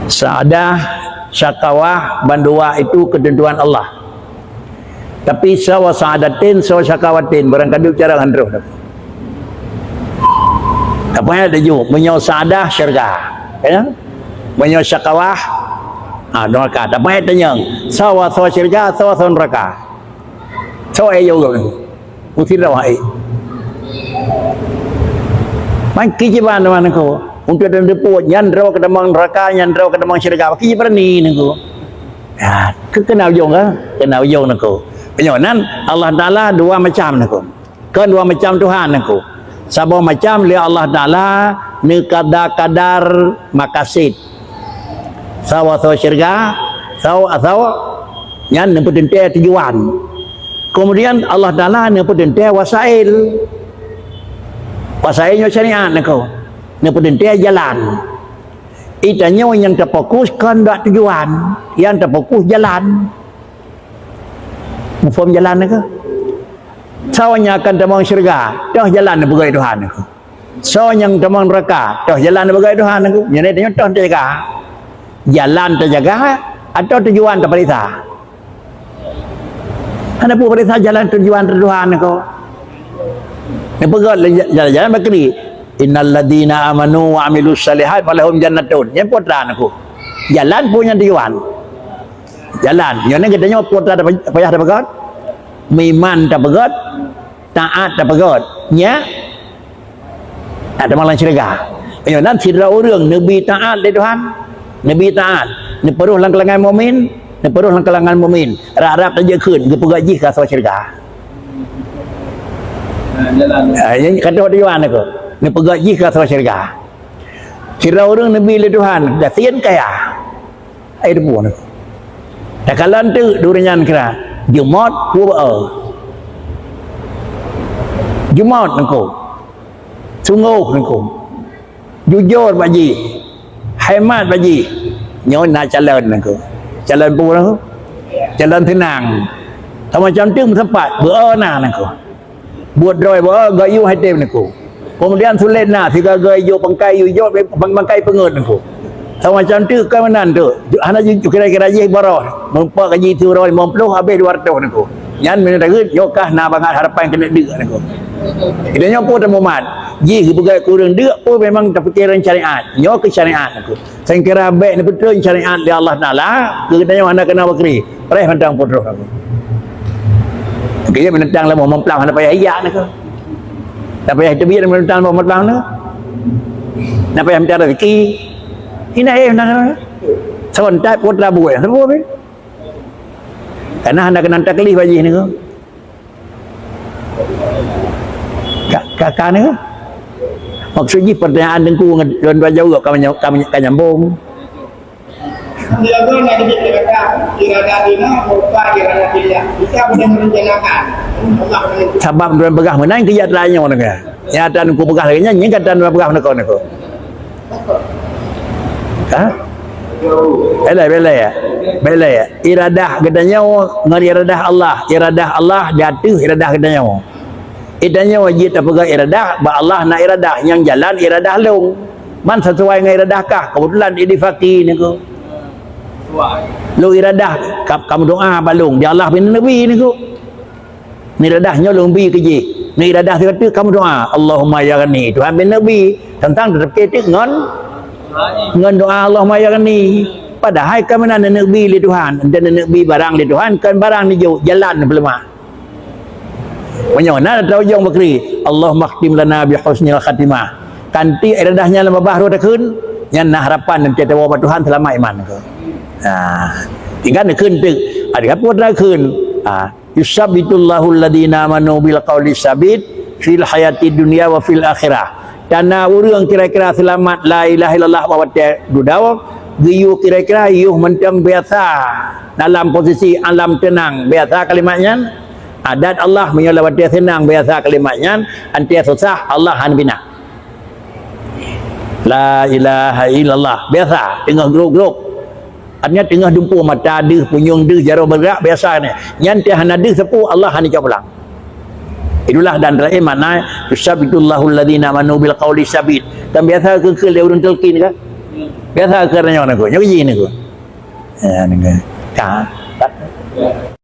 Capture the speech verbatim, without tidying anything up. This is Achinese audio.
Sa'adah, syakawah, bandua itu ketentuan Allah. Tapi sawa sa'adatin, sawa syakawatin, barangkali cara ngan troh. Tapi ada ju, meunyoe sa'adah syurga, ya. Meunyoe syakawah, ha, neraka. Tapi ada nyang sawa, sawa syurga, sawa, sawa neraka. Sawa ayo. Mesti dah wahai. Maki jiban teman aku. Untuk dan depu nyan droe ke tamong neraka, nyan droe ke tamong syurga. Maki jiban ni aku. Ya, ke kena ujung ke? Kena ujung aku. Penyunan Allah Taala dua macam aku. Kan dua macam Tuhan aku. Saboh macam lé Allah Taala neukada-kadar makasid. Sawa-sawa syurga, sawa-sawa nyan neupeuteuntèe tujuan. Kemudian Allah Taala neupeuteuntèe wasail. Wasail nyoe syariat niko. Neupeuteuntèe jalan. Itanyoe nyang tafokus kon bak tujuan, nyang tafokus jalan. Muphom jalan niko. Soe nyang akan tamong syeuruga, toh jalan neupeugöt Tuhan niko. Soe nyang tamong neuraka, toh jalan neupeugöt Tuhan niko. Nyan tanyoe toh tajaga. Jalan tajaga atau tujuan tapareksa? Hana peue pareksa jalan tujuan Tuhan niko. Neupeugöt lé ja-, jalan-jalan bakri. Innal ladzina amanu wa amilus shalihat falahum jannatun. Nyan peue treuk niko. Jalan peue nyang tujuan. Jalan. Nyoe geutanyoe peue treuk payah tapeugöt. Meuiman tapeugöt. Taat tapeugöt. Nya. Ada malam syurga. Nyoe nan sidroe ureueng neubi taat lé Tuhan. Neubi taat. Neupeurôh lam kalangan mukmin. Neupeurôh lam kalangan mukmin. Rap-rap tajak kheun. Geupeugöt jih keu asoe syurga. Ah, nyan ka tujuan aku. Neupeugöt jih keu asoe syurga. Sidroe ureueng neubi lé Tuhan. Gasien kaya. Ai debu niko. Takalon teuk duri nyan kira. Jumôt pue beu. Jumôt niko. Sunggoh niko. Jujur bak jih. Hemat bak jih. Nyoe na calon niko. Calon pue niko. Calon seunang. Sama macam tu meusapat. Beu na niko. Buet droe beu gayuh até niko. Kemudian sulet na sigagai jok pangkai yue jok pang-, pangkai peungeuet niko. Sama macam tu ka meunan tu. Hana ju-, kira-kira jih baroh. Meumpak gaji siuroe limong ploh habéh dua ratus niko. Nyan meunyoe tageut nyoe kah na bangat harapan keuneuk deuk niko. Kita nyoe pun teumu mat. Jih geupeugah kureueng deuk pun memang tapikir syariat. Nyoe keu syariat niko. Sengkira bèk neupeutrön syariat lé Allah Taala, keu geutanyoe hana keunong bakri. Preh mantong peutroh aku. Keu menentang lam meumplang hana payah ijak niko. Hana payah teubiet menentang lam meumplang niko. Hana payah minta rezeki. Ina eh nang. Serentak putra buet. Sebuah pih. Karena hana keunong taklif bak jih niko. Ka, ka, ka ni? Maksud jih pertanyaan Teungku ngon tuan-tuan jaweueb ka menya-, ka menya-, ka nyambung. Dia tu nak jadi kata iradah dina, bukan iradah dia. Kita boleh merencanakan. Allah boleh. Sabab tuan peugah meunan keu jak tanya orang. Ya, dan Teungku peugah lagi nyan, nyan kata tuan peugah niko-niko. Ha? Belai, belai ya? Belai ya? Iradah geutanyoe ngon iradah Allah. Iradah Allah di ateueh iradah geutanyoe. Geutanyoe jeuet tapeugah iradah, bak Allah na iradah, nyang jalan iradah lôn. Man sesuai ngon iradah kah, kebetulan di faki niko. Lôn iradah, ka-, kamu doa bak lôn, di Allah bin Nabi niko. Ni iradah nyoe lôn bi keu jih. Ni iradah sigoe teuk kamu doa, "Allahumma ya Ghani." Tuhan bin Nabi, teuntang teutap keudéh ngon, ngon doa, "Allahumma ya Ghani." Padahai ka meunan neuneuk bi lé Tuhan. Entah neuneuk bi barang lé Tuhan, kon barang neujok, jalan neupeuleumah. Meunyoe na ata ujong bakri, "Allahumma khtim lana bi husnil khatimah." Kanti iradah nyan lam babah roh takheun, nyan na harapan nanti tawoe bak Tuhan seulamat iman keu. Nah, tinggai neukheun teuk. Ada apa takheun? Ah, Yusabbitullahu alladhina amanu bil qauli sabit fil hayati dunya wa fil akhirah. Tanda ureuëng kira-kira seulamat la ilaha illallah bak watée dudoe, geuyue kira-kira yuh mantong biasa dalam posisi alam teunang, biasa kalimat nyan. Adat Allah meunyoe lam watée seunang biasa kalimat nyan, anté susah Allah hana bina. La ilaha illallah. Biasa, teungoh grok-grok. Artinya teungoh dumpeue mata deuh, punyueng deuh, jaroe beugrak, biasa nyan. Nyan teuh hana deuh sapeue, Allah hana cok pulang. Itulah dan terakhir makna, "Yusabbitullahu alladhina amanu bil qauli sabit." Kan biasa keu-keu lé ureuëng talqin kan? Biasa keu nyoe niko, nyoe ji niko. Ya, niko. Ka.